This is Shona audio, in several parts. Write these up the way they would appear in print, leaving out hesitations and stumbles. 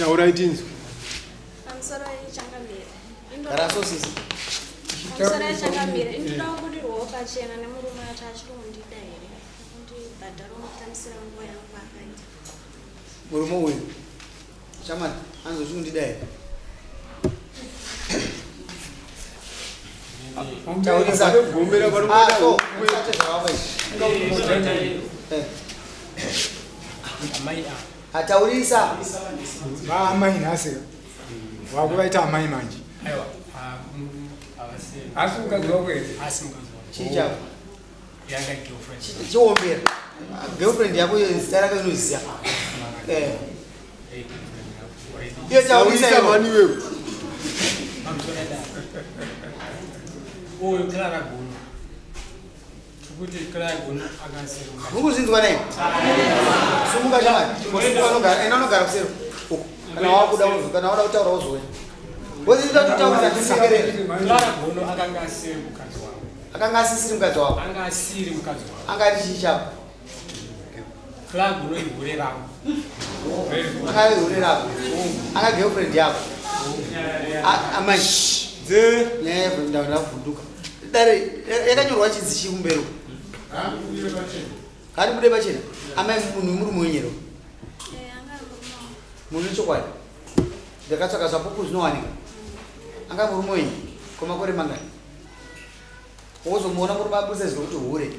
Taurai tinzwe. Pamusoro yechangamire. Gara so sisi. Pamusoro yechangamire. Inoda kubudirwawo pachena nemurume ati achiri kundida here. Kundibhadhara kutambisira nguva yangu akaita. Murume uyu. Shamani, anzi uchiri kundida here? Taurisa. Vanogomera Ah, vanobuda so, hukwe. usate zvawapa izvi. Eh. Amai ava. Ataurisa. Vaamai nhasi vakuvaita amai manje. Aiwa, havasi. Asi mukadzi wako here? Asi mukadzi wangu. Chii chako? Yanga girlfriend. Chiombera. Girlfriend yako iyo zita rako inoziya. Eh. Eh, girlfriend yangu. Already. Iyo taurisa Taurisa iwe. mani iwewe. Pamusoro yadaro. Uyu Clara Gono. Tikuti Clara Gono akasiri mukadzi. Mukuzvinzwa nei? Sumuka shamwari. Chimbosuka unogara, enda unogara kusero. Uko. Kana wakuda uzo, kana wada kutaura uzouya. Wozita kutaurisa tisekerere. Clara Gono akanga asiri mukadzi wangu. Akanga asisiri mukadzi wako. Anga asiri mukadzi wangu. Anga ari chii chako? Clara Gono ihure rangu. Anga ari hure rako. Anga girlfriend yako. Amai. Dze. Nyaya yebvunda ndavhunduka. Dare yakanyorwa chinzi chii kumberi uko? Ngati bude pachena. Amai munhu murume wenyero. Eh, anga ari murume wangu. Munhu chokwadi. Ndakatsvaka zvapupu zvinowanika. Anga murume wenyu kwemakore mangani? Wozomuona murume abudisa izwi rokuti hure.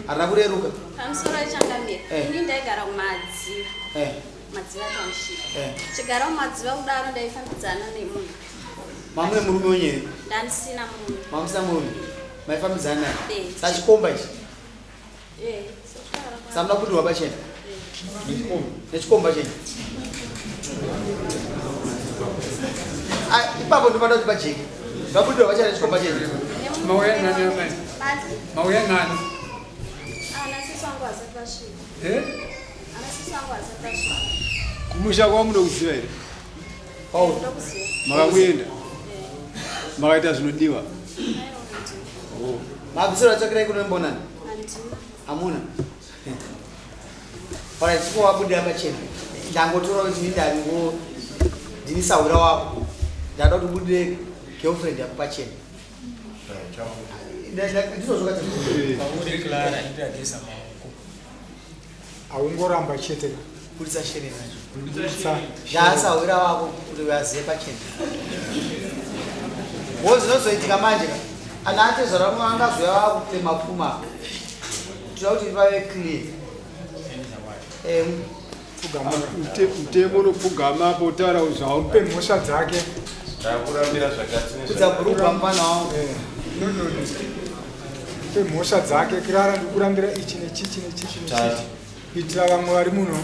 Harina kureruka. Pamusoro yechangamire. Eh. Ini ndaigara kumadziva. Eh. Madziva township. Eh. Chigara mumadziva kudaro ndaifambidzana nemunhu. Mamune murume wenyu here? Ndandisina murume. Mamusina murume. Maifambidzana naye. Eh. Sachikomba ichi. Eh, sokutaura kwa- Samuna kudirwa pachena. Eh. Nechikomba chenyu. Ah, ipapo ndinoda kuti pajeke. Ngabudirwa pachena nechikomba chenyu. Mauya nani amai? Bati, Mauya nani? ana sisi wangu vasati vasvika. Eh? Ana sisi wangu vasati vasvika. Kumusha kwavo munokuziva here? Pauro. Ndokuziva. Makakuenda? Eh. Makaita zvinodiwa? Aiwa, handina. Mabvisiro atsvakirai kunombonani? Handina. Hamuna. Alright, chiko wabudira pachena. Ndangotora kuti ndindango ndini sahwira wako. Ndada kuti ubudire girlfriend yako pachena. Ndizvo zvakati. Pauri Clara indirageza maoko. Haungoramba chete. Budisa shereni yacho. Budisa. Ndasahwira wako kuti uyaziye pachena. Wo zvinozoitika manje ka. Ana atezvara vamwe vangazouya vakutema pfuma. Tinoda kuti vave clear. Eh, Pfugama. Mutemo unopfugama apo taura zvauri. Pe mhosva dzake. Takurambira zvakati kudza bhurugwa mupana wangu. Eh. No no no. Pe mhosva dzake Clara ndikurambira ichi nechichi nechichi nechichi. Kuitira vamwe vari muno.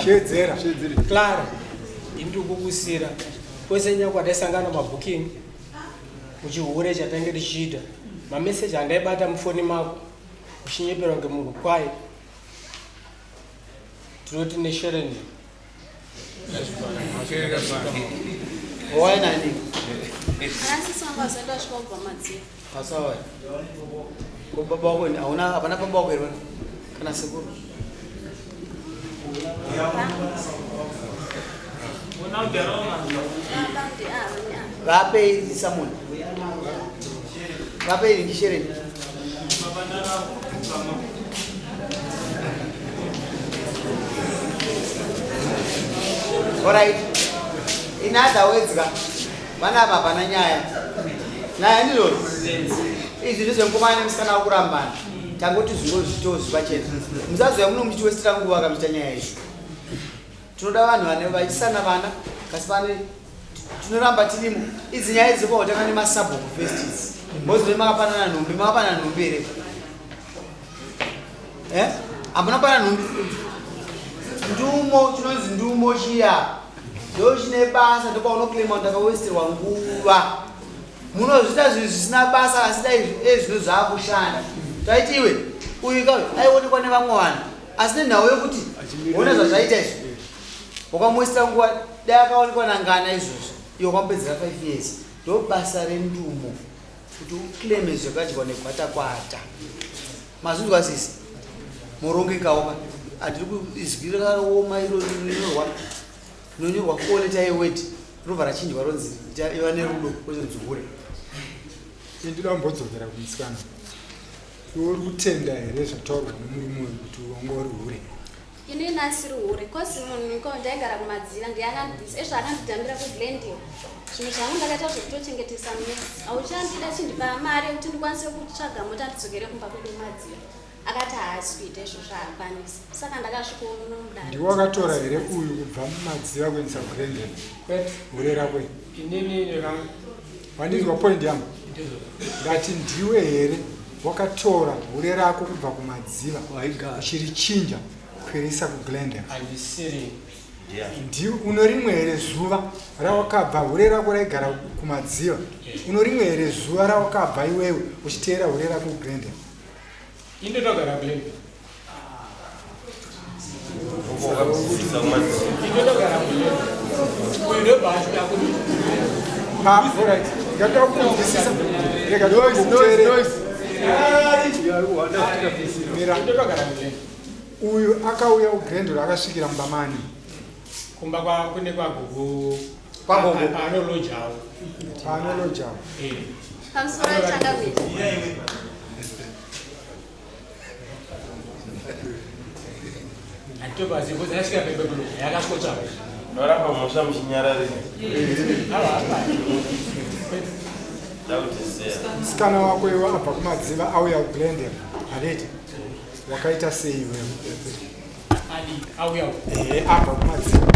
Chiedzera. Chiedzera. Clara, ini ndiri kukusira kwese nyaya kwataisangana mabooking muchihure chatange tichiita mameseji andaibata mufoni mako uchinyeperwa ngemunhu kwai tinoti neshereni Why nani? Ana sisi wangu vasati vasvika kubva madziva. Pasawa. Ko baba wako ni hauna hapana baba wako here kana sekuru. Baba ndi ava ni ava. Vape samuni. Vape iri ndishereni. Alright. In other words ka vana ava hapana nyaya. Nyaya ndizvozvo. Izvi ndezvemukomana nemusikana wakurambana. Tangoti zvingo zvitozvi pachena. Musazouya muno muchitiwestera nguva kamuchita nyaya izvi. Tinoda vanhu vane vachisana vana kasi pane tinoramba tirimo. Idzi nyaya idzi kwakutanga nemasabhuku first idzi. Mozove makapanana nhumbi, makapanana nhumbi here? Eh? Hamuna panana nhumbi. Ndumo chinonzi ndumo chiya. Ndo chine basa ndopaunoclaima kuti ndakawesterwa nguva. Munozviita zvinhu zvisina basa asi dai ezvino zvaakushanda. Taiti iwe uyu kauyu aionekwa nevamwe vanhu asi nenhau yekuti ona zvazvaita izvi. Wakamuwestera nguva dai akaonekwa nangana izvozvo iwe wakamupedzera 5 years. Ndo basa rendumo kuti uclaime zvakadyiwa negwatakwata. Mazvinzwa sisi? Murongekawo ka. Handiri izwi rakaoma iro rinonyorwa rinonyorwa kuoleta yeword robva rachinjwa ronzi iva nerudo kozonzi hure. Ndinoda kumbodzokera kumusikana. Iwe uri kutenda here zvataurwa nemurume uyu kuti wanga uri hure? Ini nasiri hure cause munhu ko ndaigara kumadzira ndiye akandibvisa ezvo akandidhambira kuglendale zvinhu zvangu ndakaita zvekutochengetesa mess hauchandida chindipa mari yekuti ndikwanise kutsvaga mota ndidzokere kumba kwedu kumadzira akati haasi kuita izvozvo haakwanisi saka ndakasvikonomudaro Ndiwe wakatora here uyu kubva mumadziva kuendesa kuglendale? Kwete. Hure rako iri. Inini ndika Wandinzwa point yangu? Ndizvo. Ndati ndiwe here wakatora hure rako kubva kumadziva Waigara. uchirichinja kuirisa kuglendale? Handisiri. Ndiwe uno rimwe here zuva rawakabva hure rako raigara kumadziva? Uno rimwe here zuva rawakabva iwewe uchiteera hure rako kuglendale? Indotogara Glendale. Wakabvisa kumadziva. Indotogara Glendale. Uyu ndobva asvika kuti Ah, alright. Ngatoda kukunzwisisa. Rega Noise, noise, ndikuteerere. noise. Ya, wanda kutika Mira. indotogara Glendale. Uyu akauya kuglendale akasvikira mumba mani. Kumba kwa kune kwagogo. Kwagogo. Panolojawo. Paanolojawo. Eh. Pamusoro changamire. Handitobazi because asvika pembe yakasvikotsvaka. Noramba mhosva muchinyararira. Awa apa. Ndakuti seya. Musikana wako iwe abva kumadziva auya kuglendale. Handiti? Wakaita sei iwewe? Ali auya uko. Ehe, abva kumadziva.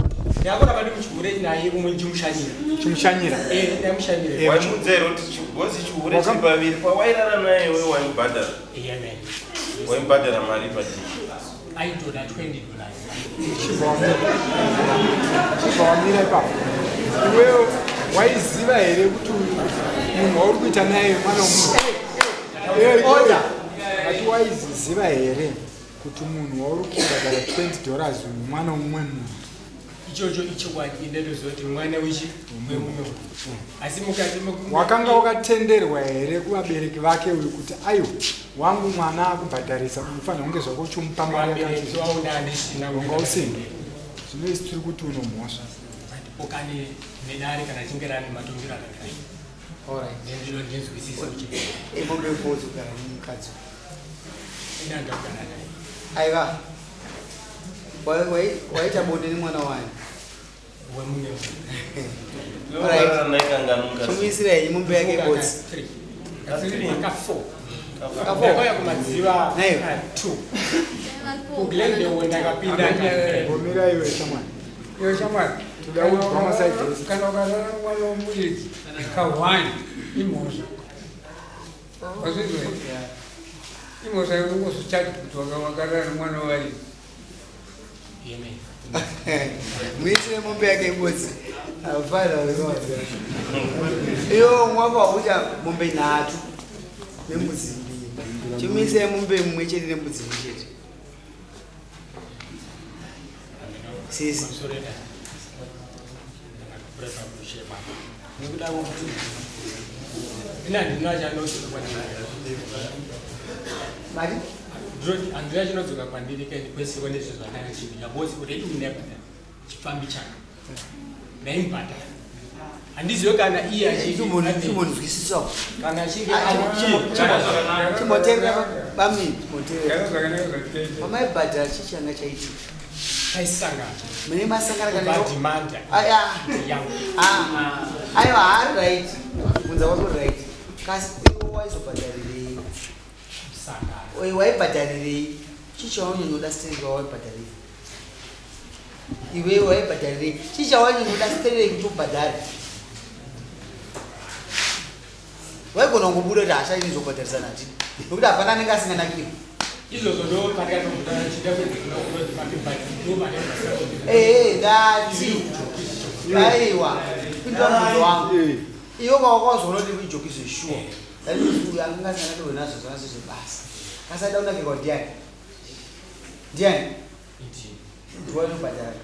Ndakuramba ndimuchihure naye umwe ndichimushanyira. Chimushanyira. Eh, ndamushanyira. Eh. Waimudza here kuti gozi chihure chiri paviri pawairara naye iwe waimubhadhara. Eh, amen. Waimubhadhara mari padiki. Aitoda $20. Chibva wamira. Chibva wamira ipapo. Iwewe waiziva here kuti uyu munhu wauri kuita naye mwana womunhu? Eh, Order. Ati waiziziva here kuti munhu wauri kubhadhara $20 uyu mwana womumwe munhu? Ichocho ichokwadi ndatoziva kuti mwana wechi wemumwe. Asi mukati meku- Wakanga wakatenderwa here kuvabereki vake uyu kuti aiwa wangu mwana akubhadharisa unofanira kunge zvako uchimupa mari vabereki yakati waona handisina wanga usina. Zvino isu tiri kuti unomhosva. Pokane nedare kana achinge rane matongero akadai. Alright. Ndino ndinzwisise kuti Mombe yekugara nemukadzi. ina ndakugara naye. Aiwa. Waita bonde nemwana wayo. Wemumwe. Wairara naye kangani mukadzi? Chimuisira henyu mombe yake ibodzi. Three. Ka four. Ka four. Ndakauya kumadziva Nayo. two. KuGlendale ndakapinda ka Gomera iwe shamwari. Iwe shamwari, Toda kunzwa masaidhi ese. kana ukarara mwana womuridzi ka1 imhosva. Wazvinzwa here? Imhosva yekungozochaji kuti wakarara nemwana wevaridzi. Amen. Muisire mombe yake ibodzi. Hapana Iyo mwaka wakuita mombe nhatu nembudzi mbiri. Chimuisire mombe mumwe chete nembudzi imwe chete. Sisi. Pamusoro dai. Ndakakura pakushe baba. Nekuda kwekuti ina handina chanodzoka kwandiri. Mari? Ndinoti handina chinodzoka kwandiri kaini kwese kwane zvinhu zvandanga ndichiita because already ndinobhadhara chifambi chake. Ndaimubhadhara. Handizivi kana iye achiti Chimbonzwisisawo. kana achinge Chimboteerera bamini, chimboteerera. Gara zvakanaka zvatete. Pamaibhadhara chii changa chaitika? taisangana Mune masangana kana kubadhimanda Aya. yangu. Ah. Aiwa haari right. Kubvunza kwako right. Kasi iwe waizobhadharirei? Kusangana. Oi waibhadharirei? Chii chawanyanyoda stereki wawaibhadharira? Iwe waibhadharirei? Chii chawanyanyoda stereki kuti ubhadhare? Waigona kungobuda kuti hasha ini zokubhadharisa nati. Nokuti hapana anenge asinganakirwi. Izvozvo ndo pandakatombotanga ndichida kuedzera kunoti mapibhadhi ndo pandakasira Ehe, ndati. Aiwa, pindura mubvunzo wangu. Eh. Iwe kwawakazoona kuti ijoki zveshuwa. Ndati uyu anga asinganakirwe nazvo zvanga zvezvebasa. Kasi aida kunakirwa ndiani? Ndiani? Ndiwe unobhadhara.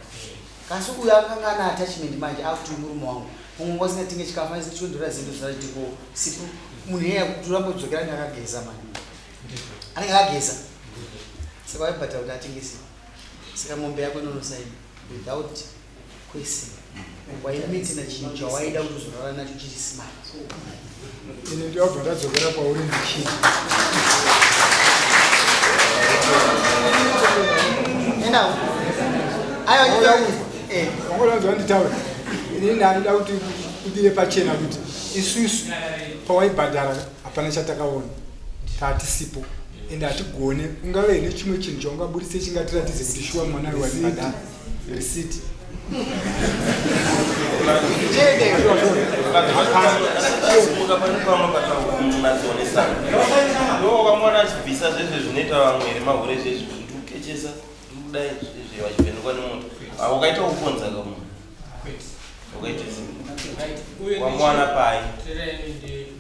Kasi uyu akanga ane attachment manje akuti uyu murume wangu. Mumwe wanga usingatengi chikafu asi chondora zinto zvachitiko sipo. Munhu iyeye kuti urambe kudzokera anenge akageza manje. Anenge akageza. Saka waibhadhara kuti atengese. Saka mombe yako inonosaina without question. Waimitira chinhu chawaida kuti uzorara nacho chiri smart. Ini ndinobva ndadzokera kwauri ndichiti. Endawo. Aiwa eh. Wangolanzwa nditaura. Ini ndanoda kuti ubire pachena kuti isusu pawaibhadhara hapana chatakaona. Tatisipo. Ende hatigone ungave nechimwe chinhu chaungaburitse chingatiratidze kuti shuwa mwana uyu waibhadhara. Receipt. Simuka pane pamwe pataunatsonesana ndo wakamwana achibvisa zvezve zvinoita vamwe here mahure zvezvi kuti ukechesa kudai zvezve vachivhenekwa nemoto ukaita kukonza kamunhu ukaita sei wamwana pai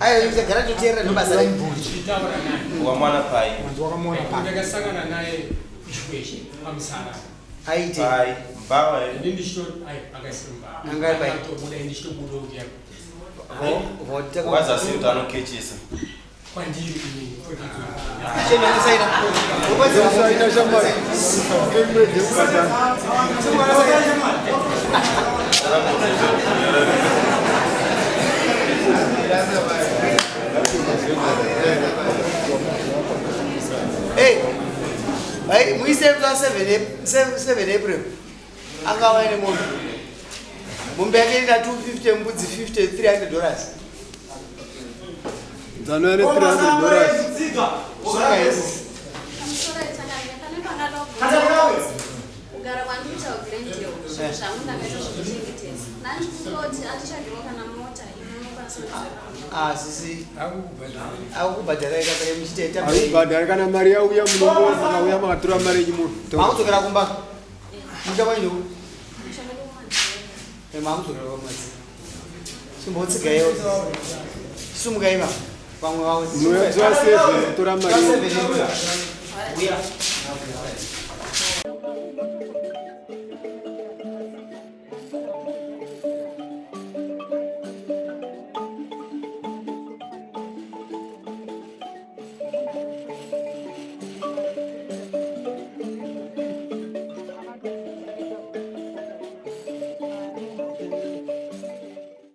Aiwa tagara toteerera ndobasa renyu. Ndichitaura naye. Wamwana pai Wakamuona pai. Ndakasangana naye kuchikweshe pamusara. Aite. Pai mbava here Ini ndichito ai akaisira mbava. Anga ari pai. Akatobuda ini ndichitobuda ukuya. wazasi kuti anokechesa Kwandiri inini. Chena usaina. Usaina shamwari. Ngemwedzi wekubhadhara. Hey. Vai muise mza 7 April. Angava ine mombe. Mombe yake ina 250 mbudzi 50 300 dollars. Dzanouya ne 300 dollars. Pamusoro ichangamire pane pangada kugara kwandikuita kuGlendale zvinhu zvangu ndakaita zvekuchengetesa nandikutoti anditsvagirwa kana mota inonokwanisa kundidzoka. Ah sisi. Akubhadhara ika muchiteta. Arikubhadhara kana mari yauya munongo makauya makatora mari yenyu muno. Makudzokera kumba. Musha kwanyu. Musha wedu kuMadziro. Eh makudzokera kwaMadziro. Chimbotsigaiwo. Sumukai ma. Vamwe vavo. Munouya musi wa 7 tora mari yenyu. Uya.